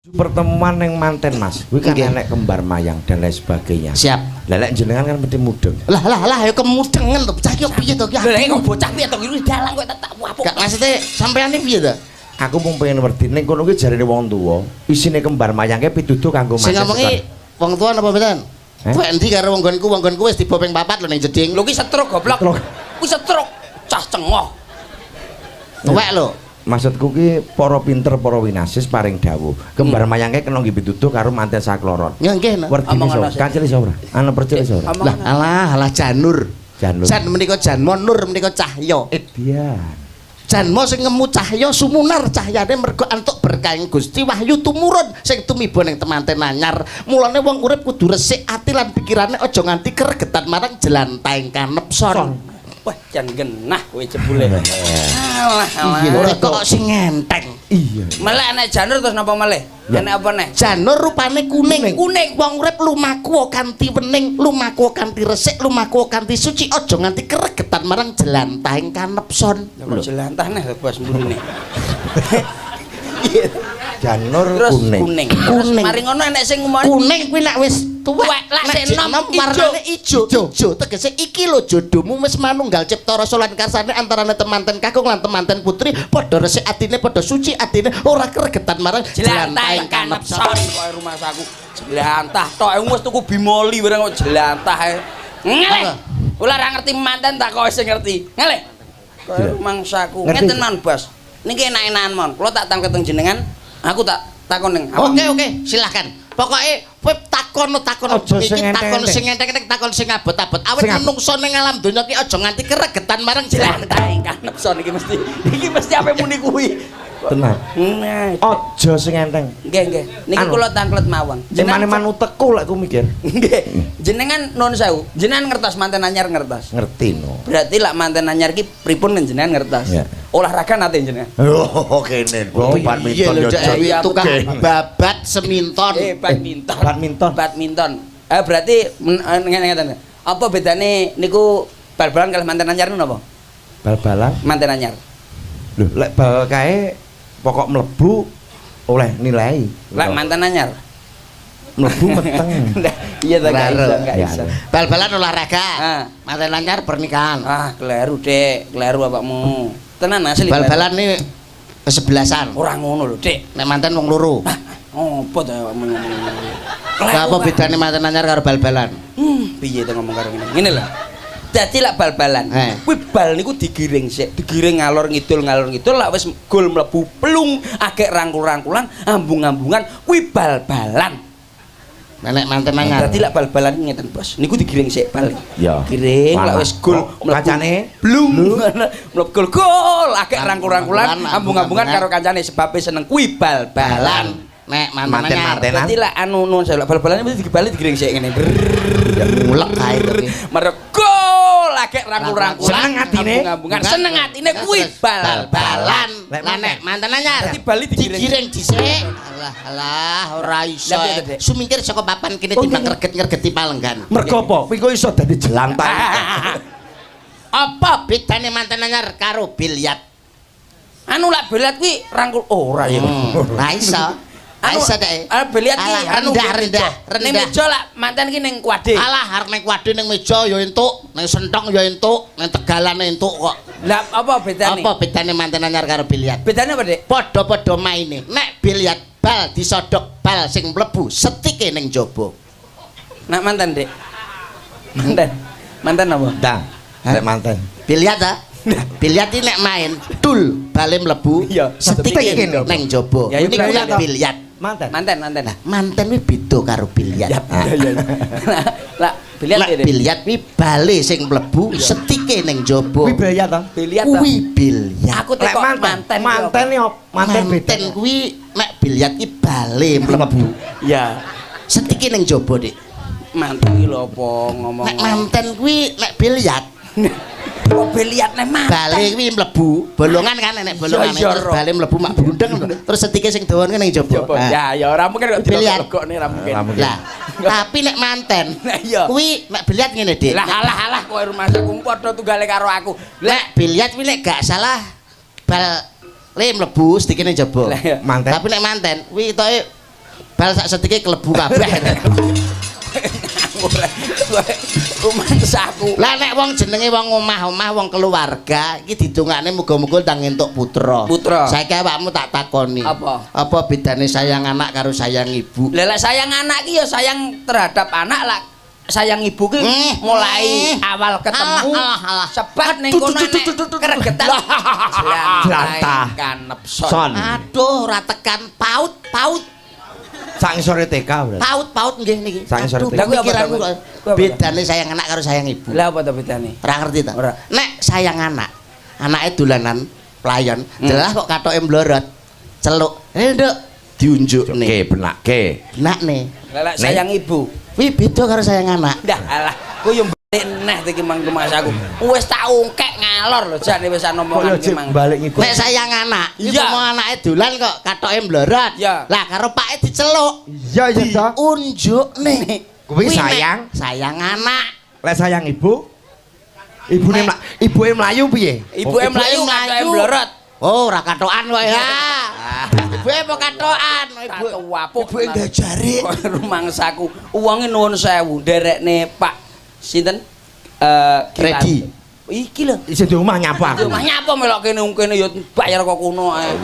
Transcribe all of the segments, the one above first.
Pertemuan yang manten, Mas. Kuwi kan enek kembar mayang dan lain sebagainya. Siap. Lah, lek jenengan kan mesti mudeng. Lah lah lah, ya kemudengen to. Bocah ki piye to ki? Lha kok bocah piye to, iki dalang kok tak wapuk. Gak, maksudnya sampean iki piye to? Aku mung pengen ngerti ning kono kuwi jarene wong tuwa, isine kembar mayangke pituduh kanggo Sing manten. ngomongi wong tua napa mboten? Eh? Tuwek endi karo wong nggonku, wong nggonku wis tiba ping papat lho ning jeding. Lho ki setruk, goblok. Setruk. Kuwi setruk. Cah cengoh. Tuwek lho. Maksudku ki para pinter, para winasis paring dawuh. Kembar mayangke kena nggih pituduh karo manten sakloron. Ya nggih no. Werdine Omong iso, ana sih. kancil iso ora? Ana percil iso ora? Omong Lah alah alah, janur. Janur. Jan menika janma, nur menika cahya. Edian. Janma sing ngemu cahya sumunar cahyane mergo antuk berkahing Gusti, wahyu tumurun sing tumiba ning temanten anyar. Mulane wong urip kudu resik ati lan pikirane, aja nganti keregetan marang jelantahing kanepson. Wah, jan genah kowe jebule. Alah, Iya alah. kok sing enteng. Iya. Melek enek janur terus napa meleh? Ya. Enek apa neh? Janur rupane kuning. Kuning. Wong urip lumaku kanthi wening, lumaku kanthi resik, lumaku kanthi suci, aja nganti keregetan marang jelantahing kanepson. Lha kok jelantah neh bos mburine. Janur Terus kuning. kuning. Terus Kuning. mari ngono enek sing ngomong Kuning kuwi nek wis tuwek, Tuwek, lak nek sik jek enom, enom ijo. Warnane ijo. Ijo tegese iki lho jodohmu, wis manunggal cipta rasa lan karsane antarane temanten kakung lan temanten putri, padha resik atine, padha suci atine, ora keregetan marang jelantah jelantahing kanepson. kanepson koyo rumangsaku. Jelantah tok, wis tuku bimoli barang kok jelantah ae. Ngeleh. Ora ora ngerti manten tak kok sing ngerti. Ngeleh. Koyo Iya. rumangsaku. Ngerti. Ngeten mon, Bos. Niki enak-enakan mon. Kula tak tanglet teng jenengan, aku tak takon ning awakmu. Oke oke, silahkan. Pokoke kowe takon takon Aja iki sing takon enteng-enteng. Sing enteng-enteng, takon sing abot-abot. Awit Sing abot. menungso ning alam donya ki aja nganti keregetan marang jelantah. Jelantah kanepson iki mesti. Iki mesti ape muni kuwi. Tenang. Nah, Aja sing enteng. nggih nggih. Niki Anu. kula tanglet mawon. Eman-eman utekku lek ku mikir. Nggih. Jenengan nun sewu. Jenengan ngertos manten anyar ngertos. Ngerti no. Berarti lak manten anyar ki pripun jenengan ngertos? Iya. Olahraga nate jenengan. Oh, kene. Oh, Iya lho, badminton yo. Cak, Cok. iya, tukang Oke. babat seminton. Eh, badminton. Badminton. Badminton. Eh, berarti ngene ngeten. Apa bedane niku bal-balan kalih manten anyar niku napa? Bal-balan. Manten anyar. Lho, lek bal kae pokok mlebu oleh nilai. Lek manten anyar. Mlebu meteng. Iya ta, gak iso, gak Ya. iso. Bal-balan olahraga. Ah. Manten anyar pernikahan. Ah, kleru, Dek. Kleru awakmu. Tenan asli. kleru. Bal-balan ini kesebelasan. Ora ngono lho, Dek. Nek manten wong loro. Ah, opo to awakmu ngomong ngono? Lah, apa bedane manten anyar karo bal-balan? Piye to ngomong karo ngene? Ngene lho. Dadi lak bal-balan. Eh. Kuwi bal niku digiring sik, digiring ngalor ngidul ngalor ngidul, lak wis gol mlebu plung, agek rangkul-rangkulan, ambung-ambungan, kuwi bal-balan. Lah, nek manten anyar. Dadi lak bal-balan ngeten, Bos. Niku digiring sik bal. Ya. Giring lak Walah. wis gol Oh, kancane? blung. Mlebu gol gol, agek rangkul-rangkulan, Rangkulan, ambung-ambungan karo kancane sebabe seneng, kuwi bal-balan. Balan. Nek manten Manten, anyar. mantenan. Dadi lak anu nun lak bal-balan mesti dibalik digiring sik ngene. Mulek kae to ki. Mereka gol agek rangkul-rangkulan. Seneng atine. Ambung-ambungan seneng atine, kuwi bal-balan. Lek Lah, nek manten anyar. Dadi bali digiring. Digiring dhisik. Alah alah, ora iso. Lah, piye to, Dek? Sumingkir saka papan kene Oh, timbang iya. ngreget-ngregeti palenggan. Mergo apa? Kuwi kok iso dadi jelantah. Apa bedane manten anyar karo biliar? Anu lak biliar kuwi rangkul oh, ora ya. Lah iso. Lah iso, Dek. Anu biliar ki Alah, anu rendah ning rendah meja. Ning rendah. meja lak manten ki ning kuade. Alah, arep ning kuade ning meja ya entuk, ning sentong ya entuk, ning tegalan entuk kok. Lah apa bedane? Apa bedane manten anyar karo biliar? Bedane apa, Dek? Padha-padha maine. Nek biliar bal disodok, bal sing mlebu setike ning jaba. Nak manten, Dek. Manten. Manten apa? Ndang. Lek manten. Biliar ta? Biliar iki nek main dul bale mlebu Iya, setike setike ning jaba. Ya, iya, Niku berarti lak to. biliar. Manten. Manten, manten. Lah, manten kuwi beda karo biliar. Ya, iya iya. Lah biliar Nek piye, Dek? biliar kuwi bale sing mlebu setike ning jaba. Kuwi biaya to? Biliar ta? Kuwi biliar. Aku Lek tekok manten. manten. Manten yo manten beda. Manten kuwi nek biliar ki bale mlebu Ya. setike ning jaba, Dik. Manten ki lho apa ngomong. Nek manten kuwi nek biliar Kok biliar nek manten. Bale kuwi mlebu bolongan kan, enek bolongan Iya, iya, terus Ro. bale mlebu mak blundeng terus setike sing dawa ning jaba. Coba. Ah. Ya ya ora mungkin kok Biliar. dilokne ora mungkin. Ora mungkin. Lah, tapi nek manten Lah, iya. kuwi nek biliar ngene, Dik. Lah alah alah, kowe rumangsaku padha tunggale karo aku. Lah Nek biliar kuwi nek gak salah bal le mlebu setike ning jaba. Lah, iya. Manten. Tapi nek manten kuwi toke Bal sak setike klebu kabeh. Rumangsaku. Lah nek wong jenenge wong omah-omah, wong keluarga iki didongakne muga-muga ndang entuk putra. Putra. Saiki awakmu tak takoni. Apa? Apa bedane sayang anak karo sayang ibu? Lah lek sayang anak ki ya sayang terhadap anak lah. Sayang ibu ki mulai awal ketemu Alah, alah, alah. Sebab ning kono nek keregetan Jlantah. Kanepson. Son. Aduh, ora tekan paut, paut. Sak ngisore TK berarti. Paut, paut nggih niki. Sak ngisore Aduh, TK. Lah kuwi apa pikiranku to, kok. kuwi? Kuwi apa to? Bedane sayang anak karo sayang ibu. Lah apa to bedane? Ora ngerti ta? Ora. Nek sayang anak, anake dolanan playon, jelas kok katoke mblorot. Celuk. "Eh, Nduk," diunjukne. Oke, benake. Benakne. Lah lek sayang ibu. Kuwi beda karo sayang anak. Dah alah, ku yo balik neh iki mang rumangsaku. Wis tak ungkek ngalor lho jane wis Kok yo omongan ki jek mang. balik ngikut. Nek sayang anak, iki Iya. mau anake dolan kok katoke mblorot. Iya. Lah karo pake diceluk. Iya iya ta. Diunjukne. Kuwi nek sayang. Sayang anak. Lek sayang ibu, ibune ibuke mlayu piye? Ibuke mlayu katoke mblorot. Oh, ora katokan kok ya. Ibuke apa katokan? Ibu Ibu wapuk. Ibuke ngajari. Kok rumangsaku. Wonge nuwun sewu nderekne Pak sinten? Redi. Iki lho. Isih di omah nyapa aku. Omah nyapa melok kene kene ya bayar kok kono ae.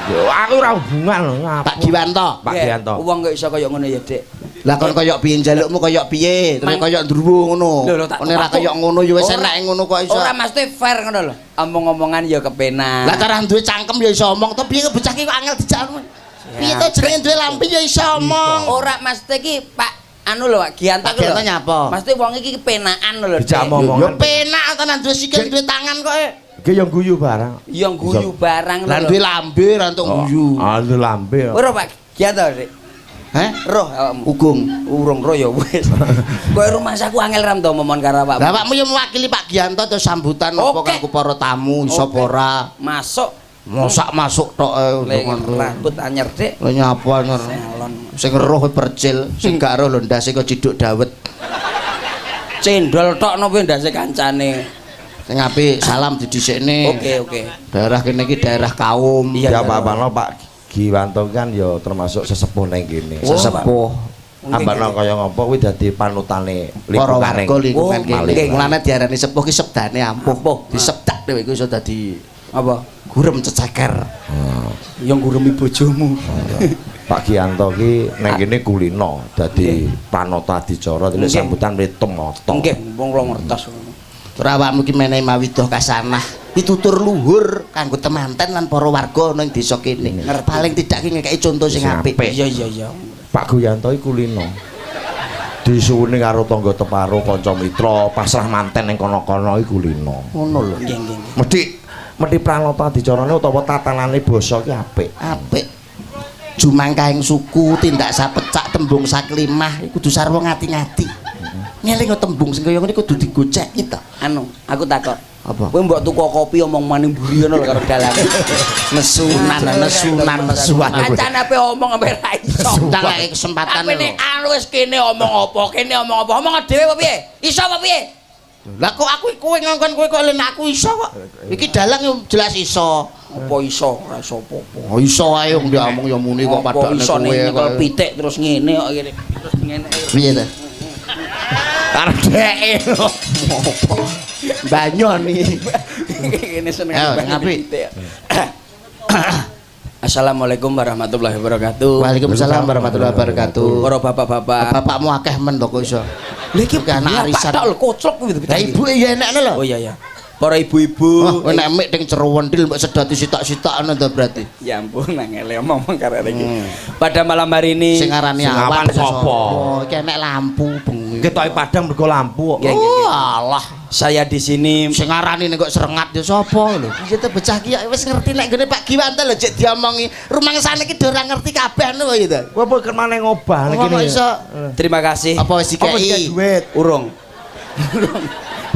Aku ora hubungan lho nyapa. Pak Giwanto. Pak Gianto. Wong kok iso kaya ngono ya, Dik. Lah kon koyok piye njalukmu koyok piye? Terus Mang- koyok ndruwo ngono. Lho, lho, tak Kon ora tepuk. koyok ngono ya wis Ora. enake ngono kok iso. Ora mesti fair ngono lho. Omong-omongan ya kepenak. Lah cara duwe cangkem ya iso omong to piye bocah ki kok angel dijak. Piye to jenenge duwe lambe ya iso omong. Ora mesti ki Pak anu lho Pak Gianto Pak ki lho. Gianto nyapa? Mesti wong iki kepenakan lho. Dijak Dik. omongan. Ya penak tenan duwe sikil duwe tangan kok. E. Iki yo guyu barang. Yang guyu barang Lah lho. duwe lambe ra entuk guyu. Ah, lu lambe. Ora Pak Gianto, Dik. Heh? Roh awakmu. Ugung. Urung roh ya wis. Kowe rumangsaku angel ram to momon karo awakmu. Lah awakmu ya mewakili Pak Gianto to sambutan apa Oke. kanggo para tamu iso Oke. apa ora? Masuk. Mosak masuk tok Le rambut anyar, Dik. Lha nyapa anyar. Salon. Sing roh percil, sing gak roh lho ndase kok ciduk dawet. Cendol tok nopo ndase kancane. Sing apik salam didhisikne. Oke, oke. Daerah kene iki daerah kaum. Iya, Ya apa-apa Pak Giwanto kan ya termasuk sesepuh neng kene. Oh, Sesepuh. Ambakno kaya ngopo kuwi dadi panutane Para lingkungane. warga lingkungan Oh, kene. nggih. Mulane diarani sepuh ki sebdane ampuh. Ampuh. Disebdak dhewe iku iso dadi Apa? gurem ceceker. Yang guremi bojomu. Pak Gianto ki neng kene kulino dadi pranata adicara dadi Nggih. sambutan mritung mata. Nggih, wong kula ngertos. Ora awakmu ki menehi mawidah kasanah. Pitutur luhur kanggo temanten lan para warga ana ing desa kene. Ngerti. Paling tidak ki ngekeki contoh sing Sing apik. apik. Iya, iya, iya. Pak Gianto iki kulino. Disuwuni karo tangga teparo kanca mitra pasrah manten ning kono-kono iki kulino. Ngono lho. Nggih, nggih, nggih. Mesti mesti pranata adicarane utawa tatanane basa ki apik. Apik. Jumangkahing suku tindak sapecak tembung saklimah iku kudu sarwa ngati-ngati. Ngeling tembung sing kaya ngene kudu digoceki to. Anu, aku takok. Apa? Kowe mbok tuku kopi omong maning mburi ngono lho karo dalange. Nesunan, nesunan, nesunan. Kancane ape omong ape ra iso. Tak lek kesempatan Tapi lho. nek anu wis kene omong apa, kene omong apa, omong dhewe apa piye? Iso apa piye? Lah kok aku kowe ngongkon kowe kok len aku iso kok. Iki dalang yo jelas iso. Apa iso? Ora iso apa-apa. Oh iso ae wong dia omong ya muni kok Apa padakne iso kowe. nyekel pitik terus ngene kok ngene. Terus ngene. Piye ta? Arep dheke lho. Banyon iki. Ngene seneng Ayo, banget ngapi. pitik. Assalamualaikum warahmatullahi wabarakatuh. Waalaikumsalam warahmatullahi wabarakatuh. Para bapak-bapak. Bapakmu akeh men to kok iso. Lha iki Oke, anak arisan. Pak tok lho koclok kuwi. Lah ibu ya enekne lho. Oh iya iya. Para ibu-ibu. Wah, nek mik ting jero wendil mbok sedoti sitok-sitok ngono to berarti. Ya ampun angele omong karo iki. Pada malam hari ini Sing ngarani Sing awan awan sapa? Iki enek lampu bengi. Ketoke padang mergo lampu kok. Nggih, nggih, nggih. Oh, alah. Saya di sini Sing ngarani nek kok serengat ya sapa lho. Iki te bocah ki ya wis ngerti nek nggone Pak Giwanto lho jek diomongi. Rumangsane iki do ora ngerti kabeh lho ya ta. Kowe apa kemana ngobah Wong kok iso terima kasih. apa wis Apa dikei dikei? duit? Urung. Urung.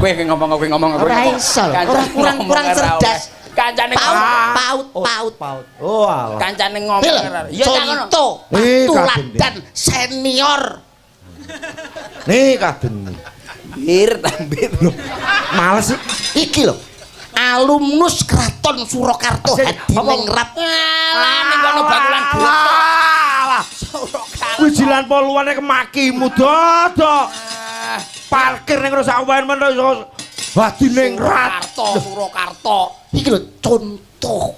Kowe ngomong kowe ngomong kowe Ora ngomong. iso lho. Kancane Ora kurang- ngomong kurang ora cerdas. oleh. Kancane Paut, ngomong. paut, paut. Paut. Oh alah. Kancane ngomong Iki lho, ora. Ya tak ngono. contoh Eh, patuladan senior. Nih kaden. Bir tambir. Males sih. Iki lho. Alumnus Kraton Surakarta Sing- Hadiningrat. Alah ning kono bakulan Alah. Surakarta. Kuwi Jilan poluane kemakimu dodok. Parkir ning rusak waen men iso hadiningrat. Surakarta, Surakarta. Iki lho contoh.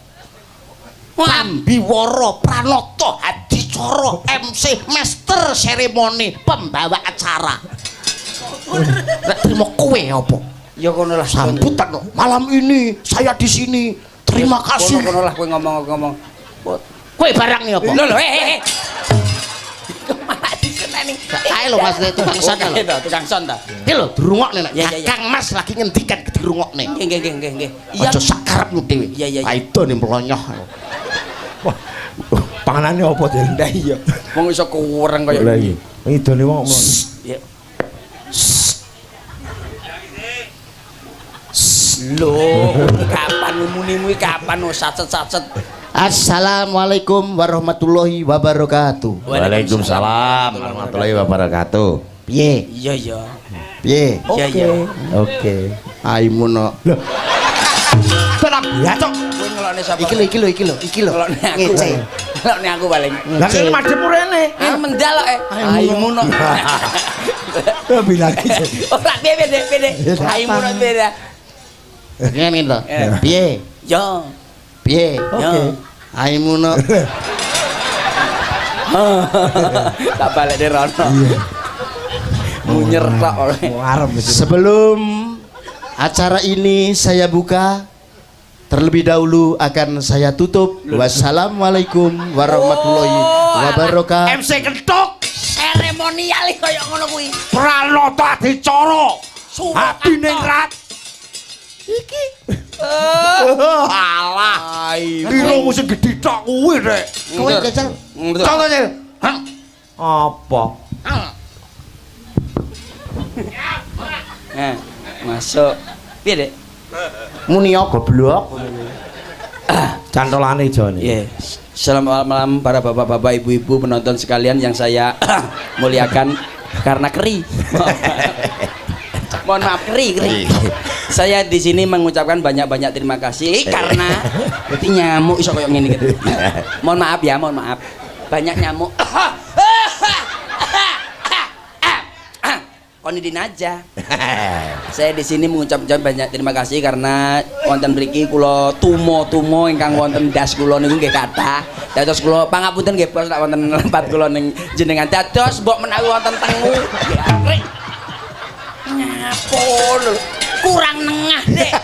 Pambiwara Pranoto Adicara MC Master Seremoni pembawa acara. Nek trimo kowe apa? Ya kono lah Sambutan kok. Malam ini saya di sini. Terima kasih. Kono lah kowe ngomong-ngomong. Kowe barang nih apa? Lho lho eh. Malah diseneni. Kae lho Mas tukang son lho. Oke, tukang son ta. Iki lho dirungokne nek Ya, ya, ya. Kakang Mas lagi ngendikan dirungokne. Nggih nggih nggih nggih. Iya. Aja sakarepmu dhewe. Iya, iya, iya. Kaido nih mlonyoh. Wah, panganane apa, Den? Lah iya. Wong iso kurang kaya Lah iya. Idone wong kok Ya. Lho, kapan munimu iki kapan oh sacet-sacet. Assalamualaikum warahmatullahi wabarakatuh. Waalaikumsalam warahmatullahi wabarakatuh. Piye? Iya iya. Piye? Iya iya. Oke. Aimu no. Loh. Tetap bacok. Kowe ngelokne sapa? Iki lho, iki lho, iki lho, iki lho. Ngelokne aku. Ngece. Ngelokne aku paling. Lah kene madhepmu rene. Ah mendal kok eh. Aimu no. Bilang Ora piye piye Dek, piye Dek. Aimu no piye Dek. Ngene to. Eh. Piye? Yo. Piye? Oke. Aimu no. Tak balik di rono. Munyer tok oleh. Arep Sebelum acara ini saya buka, terlebih dahulu akan saya tutup. Wassalamualaikum warahmatullahi wabarakatuh. MC kentuk Seremonial kaya ngono kuwi. Pranoto Adicara Surakarta. Hadiningrat. Iki Alah. Irungmu sing gedhe tok kuwi, Rek. kowe jajal. Contoh Cil. Hah? Apa? Eh, masuk. Piye, Dek? Muni goblok. Cantolane jane. Iya. Selamat malam para bapak-bapak, ibu-ibu penonton sekalian yang saya muliakan karena keri. Mohon maaf keri, keri. Saya di sini mengucapkan banyak-banyak terima kasih karena berarti nyamuk iso koyo ngene gitu. Mohon maaf ya, mohon maaf. Banyak nyamuk. Konidin aja. Saya di sini mengucapkan banyak terima kasih karena wonten mriki kula tumo-tumo ingkang wonten das kula niku nggih kathah. Dados kula pangapunten nggih bos nek wonten lempat kula ning jenengan. Dados mbok menawi wonten tengu. Rek. Nyapo lho. Kurang nengah, Dek.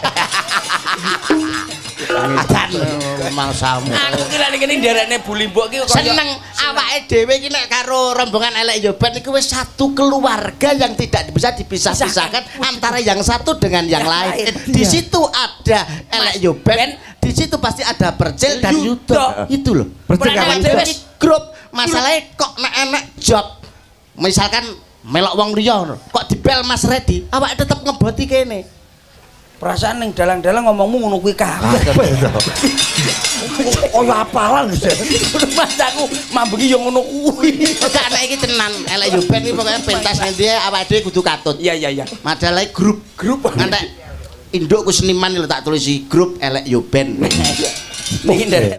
Adan mangsamu. Aku ki lek ngene nderekne Bu Limbuk ki kaya Seneng awake dhewe iki nek karo rombongan Elek Yo Band iku wis satu keluarga yang tidak bisa dipisah-pisahkan antara yang satu dengan yang lain. Di situ ada Elek Yo Band, di situ pasti ada Percil dan Yudo. Itu loh. Percil Nek karo awake dhewe wis grup, masalahnya kok nek enek job misalkan melok wong liya ngono, kok dibel Mas Redi, awake tetep ngeboti kene. Perasaan ning dalang-dalang ngomongmu ngono kuwi kabeh. Kaya apalan sih. Mas aku mambengi yo ngono kuwi. Gak nek iki tenan, Elek Yo Band iki pokoke pentas ngendi awake dhewe kudu katut. Iya iya iya. Madalahe grup Grup ngantek indukku seniman lho tak tulisi grup Elek Yo Band. Niki nderek